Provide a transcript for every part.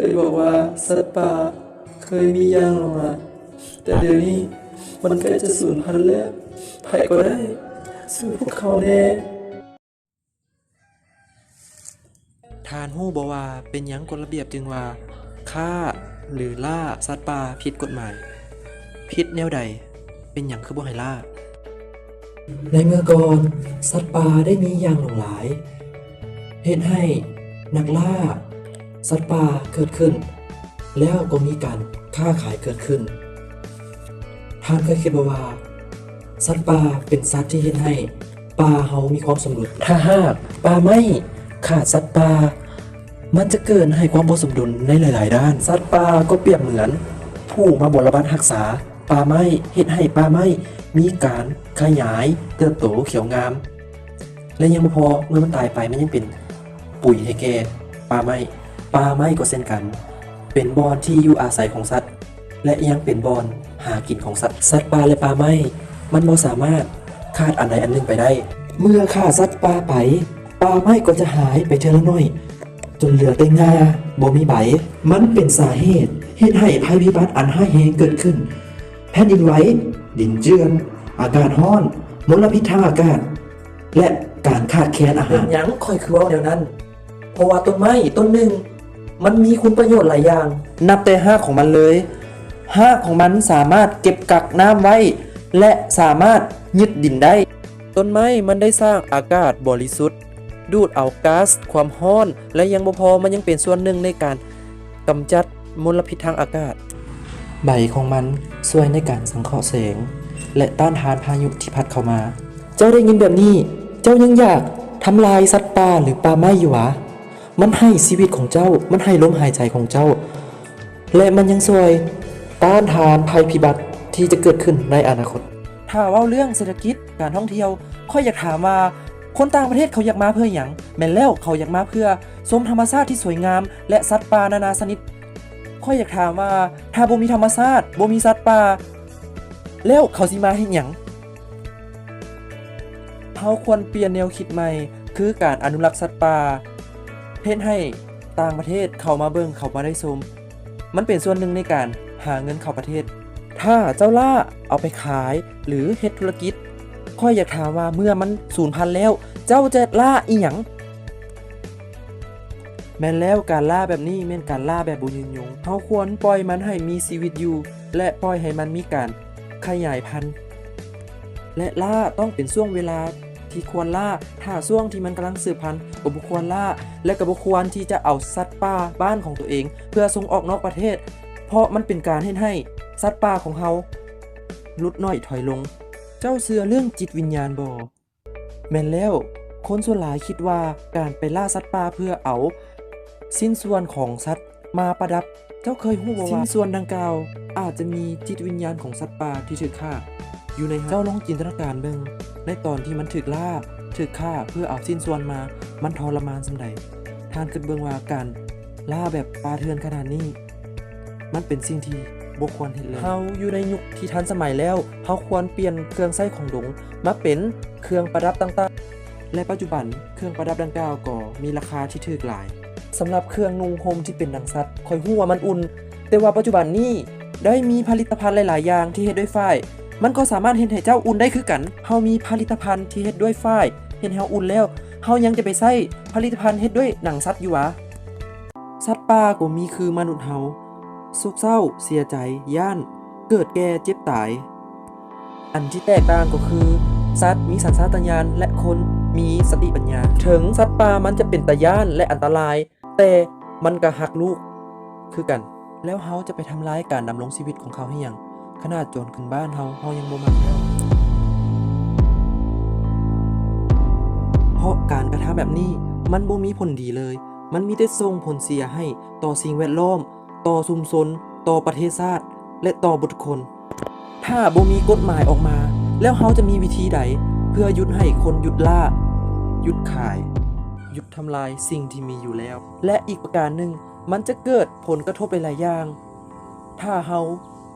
ຍບອກວ່າສັດປ່າເຄີຍມີຢ່າງຫຼວງຫຼາຍ, ແຕ່ດຽວນີ້ມັນໃກ້ຈະສູນພັນແລ້ວ. ໃຜກໍໄດ້ຊ່ວຍພວກເຂົາແດ່. ທ່ານຮູ້ບໍ່ວ່າເປັນຫຍັງກົດລະບຽບຈຶ່ງວ່າຄ້າ ຫຼື ລ່າສັດປ່າຜິດກົດໝາຍ? ຜິດແນວໃດ? ເປັນຫຍັງຄືບໍ່ໃຫ້ລ່າ? ໃນເມື່ອກ່ອນ, ສັດປ່າໄດ້ມີຢ່າງຫຼວງຫຼາຍ, ເຮັດໃຫ້ນັກລ່າສັດປ່າເກີດຂຶ້ນ, ແລ້ວກໍມີການຄ້າຂາຍເກີດຂຶ້ນ. ທ່ານເຄີຍຄິດບໍ່ວ່າ ສັດປ່າເປັນສັດທີ່ເຮັດໃຫ້ປ່າເຮົາມີຄວາມສົມດຸນ? ຖ້າຫາກປ່າໄມ້ຂາດສັດປ່າ, ມັນຈະເກີດໃຫ້ຄວາມບໍ່ສົມດຸນໃນຫຼາຍໆດ້ານ. ສັດປ່າກໍປຽບເໝືອນຜູ້ມາບົວລະບັດຮັກສາປ່າໄມ້, ເຮັດໃຫ້ປ່າໄມ້ມີການຂະຫຍາຍເຕີບໂຕຂຽວງາມ. ແລະ ຍັງບໍ່ພໍ, ເມື່ອມັນຕາຍໄປ, ມັນຍັງເປັນປຸ໋ຍໃຫ້ແກ່ປ່າໄມ້. ປ່າໄມ້ກໍເຊັ່ນກັນ, ເປັນບ່ອນທີ່ຢູ່ອາໄສຂອງສັດ ແລະ ຍັງເປັນບ່ອນຫາກິນຂອງສັດ. ສັດປ່າ ແລະ ປ່າໄມ້, ມັນບໍ່ສາມາດຂາດອັນໃດອັນໜຶ່ງໄປໄດ້. ເມື່ອຂ້າສັດປ່າໄປ, ປ່າໄມ້ກໍຈະຫາຍໄປເທື່ອລະໜ້ອຍ, ຈົນເຫຼືອແຕ່ງ່າ, ບໍ່ມີໃບ. ມັນເປັນສາເຫດເຮັດໃຫ້ໄພພິບັດອັນຮ້າຍແຮງເກີດຂຶ້ນ, ແຜ່ນດິນໄຫວ, ດິນເຈື່ອນ, ອາກາດຮ້ອນ, ມົນລະພິດທາງອາກາດ ແລະ ການຂາດແຄນອາຫານ. ເປັນຫຍັງຂ້ອຍຄືເວົ້າແນວນັ້ນ? ເພາະວ່າຕົ້ນໄມ້ຕົ້ນໜຶ່ງ ມັນມີຄຸນປະໂຫຍດຫຼາຍຢ່າງ, ນັບແຕ່ຮາກຂອງມັນເລີຍ. ຮາກຂອງມັນສາມາດເກັບກັກນ້ຳໄວ້ ແລະ ສາມາດຍຶດດິນໄດ້. ຕົ້ນໄມ້ມັນໄດ້ສ້າງອາກາດບໍລິສຸດ, ດູດເອົາກາສຄວາມຮ້ອນ ແລະ ຍັງບໍ່ພໍ, ມັນຍັງເປັນສ່ວນໜຶ່ງໃນການກຳຈັດມົນລະພິດທາງອາກາດ. ໃບຂອງມັນຊ່ວຍໃນການສັງເຄາະແສງ ແລະ ຕ້ານທານພາຍຸທີ່ພັດເຂົ້າມາ. ເຈົ້າໄດ້ຍິນແບບນີ້, ເຈົ້າຍັງຢາກທຳລາຍສັດປ່າ ຫຼື ປ່າໄມ້ຢູ່ຫວາ? ມັນໃຫ້ຊີວິດຂອງເຈົ້າ, ມັນໃຫ້ລົມຫາຍໃຈຂອງເຈົ້າ ແລະ ມັນຍັງຊ່ວຍຕ້ານທານໄພພິບັດທີ່ຈະເກີດຂຶ້ນໃນອະນາຄົດ. ຖ້າເວົ້າເລື່ອງເສດຖະກິດ, ການທ່ອງທ່ຽວ, ຂ້ອຍຢາກຖາມວ່າ ຄົນຕ່າງປະເທດເຂົາຢາກມາເພື່ອຫຍັງ? ແມ່ນແລ້ວ, ເຂົາຢາກມາເພື່ອຊົມທຳມະຊາດທີ່ສວຍງາມ ແລະ ສັດປ່ານານາຊະນິດ. ຂ້ອຍຢາກຖາມວ່າ ຖ້າບໍ່ມີທຳມະຊາດ, ບໍ່ມີສັດປ່າ, ແລ້ວເຂົາຊິມາເຮັດຫຍັງ? ເຮົາຄວນປ່ຽນແນວຄິດໃໝ່, ຄືການອະນຸລັກສັດປ່າ, ເຮັດໃຫ້ຕ່າງປະເທດເຂົ້າມາເບິ່ງ, ເຂົ້າມາໄດ້ຊົມ. ມັນເປັນສ່ວນໜຶ່ງໃນການຫາເງິນເຂົ້າປະເທດ. ຖ້າເຈົ້າລ້າເອົາໄປຂາຍ ຫຼື ເຮັດທຸລະກິດ, ຂ້ອຍຢາກຖາມວ່າ ເມື່ອມັນສູນພັນແລ້ວ, ເຈົ້າຈະລ້າອີ່ຫຍັງ? ແມ່ນແລ້ວ, ການລ້າແບບນີ້ແມ່ນການລ້າແບບບໍ່ຍືນຍົງ. ເຮົາຄວນປ່ອຍມັນໃຫ້ມີຊີວິດຢູ່ ແລະ ປ່ອຍໃຫ້ມັນມີການຂະຫຍາຍພັນ ແລະ ລ້າຕ້ອງເປັນຊ່ວງເວລາທີ່ຄວນລ້າ. ຖ້າຊ່ວງທີ່ມັນກຳລັງສືບພັນກໍບໍ່ຄວນລ້າ ແລະ ກໍບໍ່ຄວນທີ່ຈະເອົາສັດປ່າບ້ານຂອງຕົວເອງເພື່ອສົ່ງອອກນອກປະເທດ, ເພາະມັນເປັນການເຮັດໃຫ້ສັດປ່າຂອງເຮົາຫຼຸດໜ້ອຍຖອຍລົງ. ເຈົ້າເຊື່ອເລື່ອງຈິດວິນຍານບໍ່? ແມ່ນແລ້ວ, ຄົນສ່ວນຫຼາຍຄິດວ່າການໄປລ່າສັດປ່າເພື່ອເອົາຊິ້ນສ່ວນຂອງສັດມາປະດັບ. ເຈົ້າເຄີຍຮູ້ບໍ່ວ່າ ຊິ້ນສ່ວນດັ່ງກ່າວອາດຈະມີຈິດວິນຍານຂອງສັດປ່າທີ່ຖືກຂ້າຢູ່ໃນຫັ້ນ? ເຈົ້າລອງຈິນຕະນາການເບິ່ງ, ໃນຕອນທີ່ມັນຖືກລ່າ, ຖືກຂ້າເພື່ອເອົາຊິ້ນສ່ວນມາ, ມັນທໍລະມານສ່ຳໃດ? ທ່ານຄິດເບິ່ງວ່າການລ່າແບບປ່າເຖື່ອນຂະໜາດນີ້ ມັນເປັນສິ່ງທີ່ບໍ່ຄວນເຮັດເລີຍ. ເຮົາຢູ່ໃນຍຸກທີ່ທັນສະໄໝແລ້ວ, ເຮົາຄວນປ່ຽນເຄື່ອງໃຊ້ຂອງດົງມາເປັນເຄື່ອງປະດັບຕ່າງໆ ແລະ ປັດຈຸບັນເຄື່ອງປະດັບດັ່ງກ່າວກໍມີລາຄາທີ່ຖືກຫຼາຍ. ສຳລັບເຄື່ອງນຸ່ງຫົ່ມທີ່ເປັນໜັງສັດ, ຂ້ອຍຮູ້ວ່າມັນອຸ່ນ, ແຕ່ວ່າປັດຈຸບັນນີ້ໄດ້ມີຜະລິດຕະພັນຫຼາຍໆຢ່າງທີ່ເຮັດດ້ວຍຝ້າຍ, ມັນກໍສາມາດເຮັດໃຫ້ເຈົ້າອຸ່ນໄດ້ຄືກັນ. ເຮົາມີຜະລິດຕະພັນທີ່ເຮັດດ້ວຍຝ້າຍເຮັດໃຫ້ເຮົາອຸ່ນແລ້ວ, ເຮົາຍັງຈະໄປໃຊ້ຜະລິດຕະພັນເຮັດດ້ວຍໜັງສັດຢູ່ຫວາ? ສັດປ່າກໍມີຄືມະນຸດເຮົາ, ໂສກເສົ້າ, ເສຍໃຈ, ຢ້ານ, ເກີດ, ແກ່, ເຈັບ, ຕາຍ. ອັນທີ່ແຕກຕ່າງກໍຄື ສັດມີສັນຊາດຕະຍານ ແລະ ຄົນມີສະຕິປັນຍາ. ເຖິງສັດປ່າມັນຈະເປັນຕາຢ້ານ ແລະ ອັນຕະລາຍ, ແຕ່ມັນກໍຮັກລູກຄືກັນ. ແລ້ວເຮົາຈະໄປທຳລາຍການດຳລົງຊີວິດຂອງເຂົາເຮັດຫຍັງ? ຂະໜາດໂຈນຂຶ້ນບ້ານເຮົາ, ເຮົາຍັງບໍ່ມັກແລ້ວ. ເພາະການກະທຳແບບນີ້ມັນບໍ່ມີຜົນດີເລີຍ, ມັນມີແຕ່ສົ່ງຜົນເສຍໃຫ້ຕໍ່ສິ່ງແວດລ້ອມ, ຕໍ່ຊຸມຊົນ, ຕໍ່ປະເທດຊາດ ແລະ ຕໍ່ເບິດທຸກຄົນ. ຖ້າບໍ່ມີກົດໝາຍອອກມາ, ແລ້ວເຮົາຈະມີວິທີໃດເພື່ອຢຸດໃຫ້ຄົນຢຸດລ່າ, ຢຸດຂາຍ, ຢຸດທຳລາຍສິ່ງທີ່ມີຢູ່ແລ້ວ? ແລະ ອີກປະການໜຶ່ງ, ມັນຈະເກີດຜົນກະທົບຫຼາຍໆຢ່າງ ຖ້າເຮົາ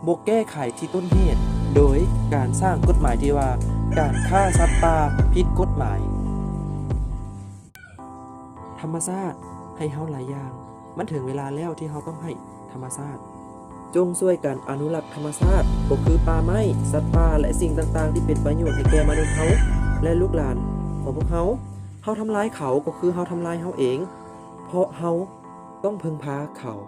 ບໍ່ແກ້ໄຂທີ່ຕົ້ນເຫດ ໂດຍການສ້າງກົດໝາຍທີ່ວ່າ ການຄ້າສັດປ່າຜິດກົດໝາຍ. ທຳມະຊາດໃຫ້ເຮົາຫຼາຍຢ່າງ, ມັນເຖິງເວລາແລ້ວທີ່ເຮົາຕ້ອງໃຫ້ທຳມະຊາດ ຈົ່ງຊ່ວຍກັນອະນຸລັກທຳມະຊາດ ກໍຄືປ່າໄມ້, ສັດປ່າ ແລະ ສິ່ງຕ່າງໆທີ່ເປັນປະໂຫຍດໃຫ້ແກ່ມະນຸດເຮົາ ແລະ ລູກຫຼານຂອງພວກເຮົາ. ເຮົາທຳລາຍເຂົາ ກໍຄືເຮົາທຳລາຍເຮົາເອງ ເພາະເຮົາຕ້ອງເພິ່ງພາເຂົາ.